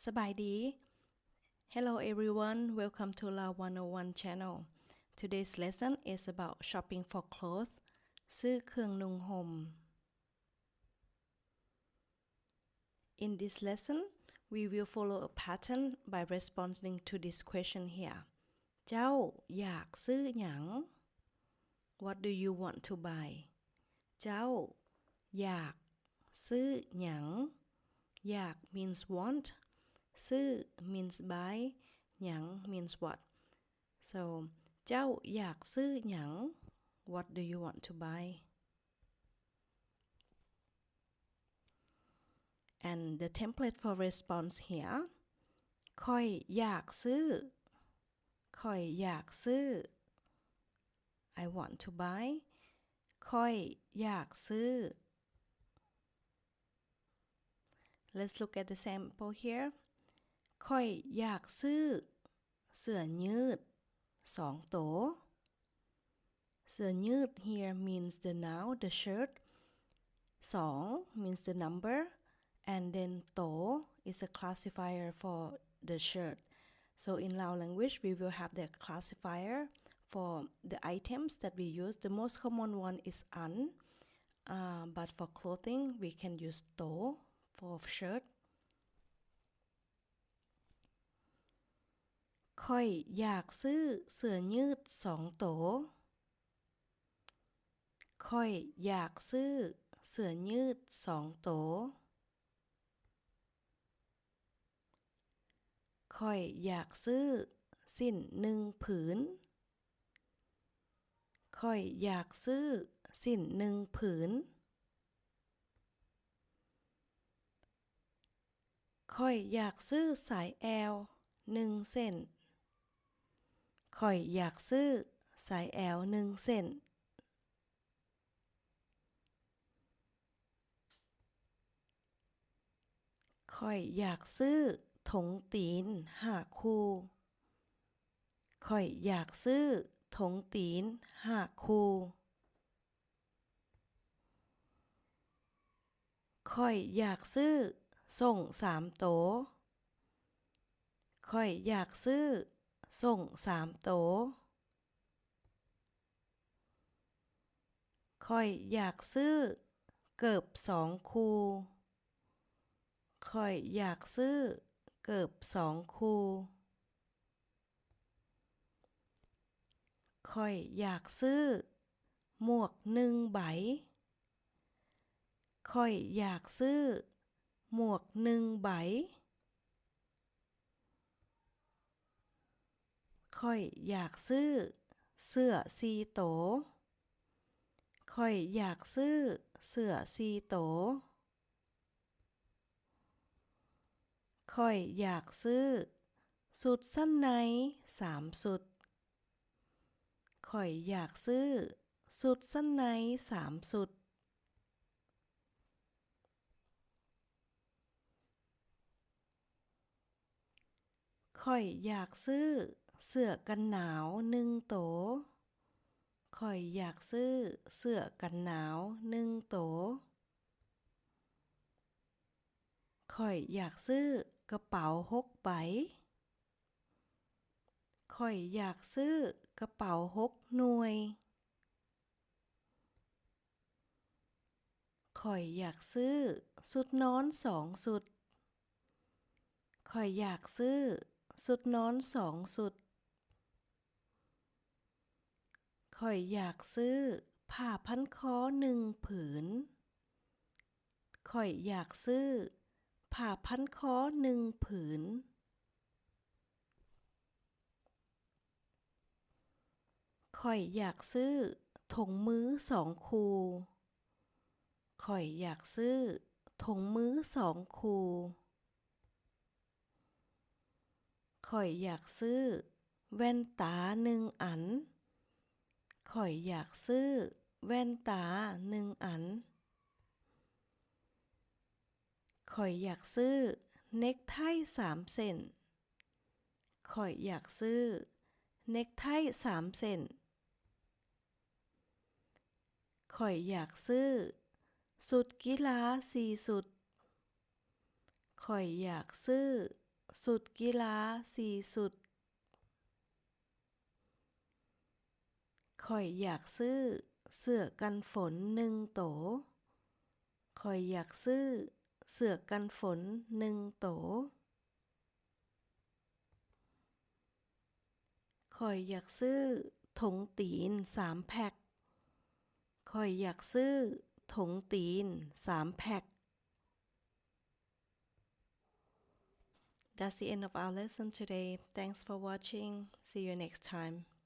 ສະບາຍດີ. Hello everyone, welcome to Lao one oh one channel. Today's lesson is about shopping for clothes. ຊື້ເຄື່ອງນຸ່ງຫົ່ມ. In this lesson, we will follow a pattern by responding to this question here. ເຈົ້າຢາກຊື້ຫຍັງ? What do you want to buy? ເຈົ້າຢາກຊື້ຫຍັງ? ຢາກ means want. ຊື້ means buy. ຫຍັງ means what. So, ເຈົ້າຢາກຊື້ຫຍັງ? What do you want to buy? And the template for response here. ຂ້ອຍຢາກຊື້. ຂ້ອຍຢາກຊື້. I want to buy. ຂ້ອຍຢາກຊື້. Let's look at the sample here. ຂ້ອຍຢາກຊື້ເສື້ອຍືດສອງໂຕ. ເສື້ອຍືດ here means the noun, the shirt. ສອງ means the number, and then ໂຕ is a classifier for the shirt. So in Lao language, we will have the classifier for the items that we use. The most common one is ອັນ, uh, but for clothing, we can use ໂຕ for shirt. ຂ້ອຍຢາກຊື້ເສື້ອຍືດສອງໂຕ. ຂ້ອຍຢາກຊື້ເສື້ອຍືດສອງໂຕ. ຂ້ອຍຢາກຊື້ສິ້ນໜຶ່ງຜືນ. ຂ້ອຍຢາກຊື້ສິ້ນໜຶ່ງຜືນ. ຂ້ອຍຢາກຊື້ສາຍແອວໜຶ່ງເສັ້ນ. ຂ້ອຍຢາກຊື້ສາຍແອວໜຶ່ງເສັ້ນ. ຂ້ອຍຢາກຊື້ຖົງຕີນຫ້າຄູ່. ຂ້ອຍຢາກຊື້ຖົງຕີນຫ້າຄູ່. ຂ້ອຍຢາກຊື້ສົ້ງສາມໂຕ. ຂ້ອຍຢາກຊື້ສົ້ງສາມໂຕ. ຂ້ອຍຢາກຊື້ເກີບສອງຄູ່. ຂ້ອຍຢາກຊື້ເກີບສອງຄູ່. ຂ້ອຍຢາກຊື້ໝວກໜຶ່ງໃບ. ຂ້ອຍຢາກຊື້ໝວກໜຶ່ງໃບ. ຂ້ອຍຢາກຊື້ເສື້ອສີ່ໂຕ. ຂ້ອຍຢາກຊື້ເສື້ອສີ່ໂຕ. ຂ້ອຍຢາກຊື້ຊຸດຊັ້ນໃນສາມຊຸດ. ຂ້ອຍຢາກຊື້ຊຸດຊັ້ນໃນສາມຊຸດ. ຂ້ອຍຢາກຊື້ເສື້ອກັນໜາວໜຶ່ງໂຕ. ຂ້ອຍຢາກຊື້ເສື້ອກັນໜາວໜຶ່ງໂຕ. ຂ້ອຍຢາກຊື້ກະເປົາຫົກໃບ. ຂ້ອຍຢາກຊື້ກະເປົາຫົກໜ່ວຍ. ຂ້ອຍຢາກຊື້ຊຸດນອນສອງຊຸດ. ຂ້ອຍຢາກຊື້ຊຸດນອນສອງຊຸດ. ຂ້ອຍຢາກຊື້ຜ້າພັນຄໍໜຶ່ງຜືນ. ຂ້ອຍຢາກຊື້ຜ້າພັນຄໍໜຶ່ງຜືນ. ຂ້ອຍຢາກຊື້ຖົງມືສອງຄູ່. ຂ້ອຍຢາກຊື້ຖົງມືສອງຄູ່. ຂ້ອຍຢາກຊື້ແວ່ນຕາໜຶ່ງອັນ. ຂ້ອຍຢາກຊື້ແວ່ນຕາໜຶ່ງອັນ. ຂ້ອຍຢາກຊື້ເນັກໄທສາມເສັ້ນ. ຂ້ອຍຢາກຊື້ເນັກໄທສາມເສັ້ນ. ຂ້ອຍຢາກຊື້ຊຸດກິລາສີ່ຊຸດ. ຂ້ອຍຢາກຊື້ ຊຸດກິລາສີ່ຊຸດ. ຂ້ອຍຢາກຊື້ເສື້ອກັນຝົນໜຶ່ງໂຕ. ຂ້ອຍຢາກຊື້ເສື້ອກັນຝົນໜຶ່ງໂຕ. ຂ້ອຍຢາກຊື້ຖົງຕີນສາມແພັກ. ຂ້ອຍຢາກຊື້ຖົງຕີນສາມແພັກ. That's the end of our lesson today. Thanks for watching. See you next time.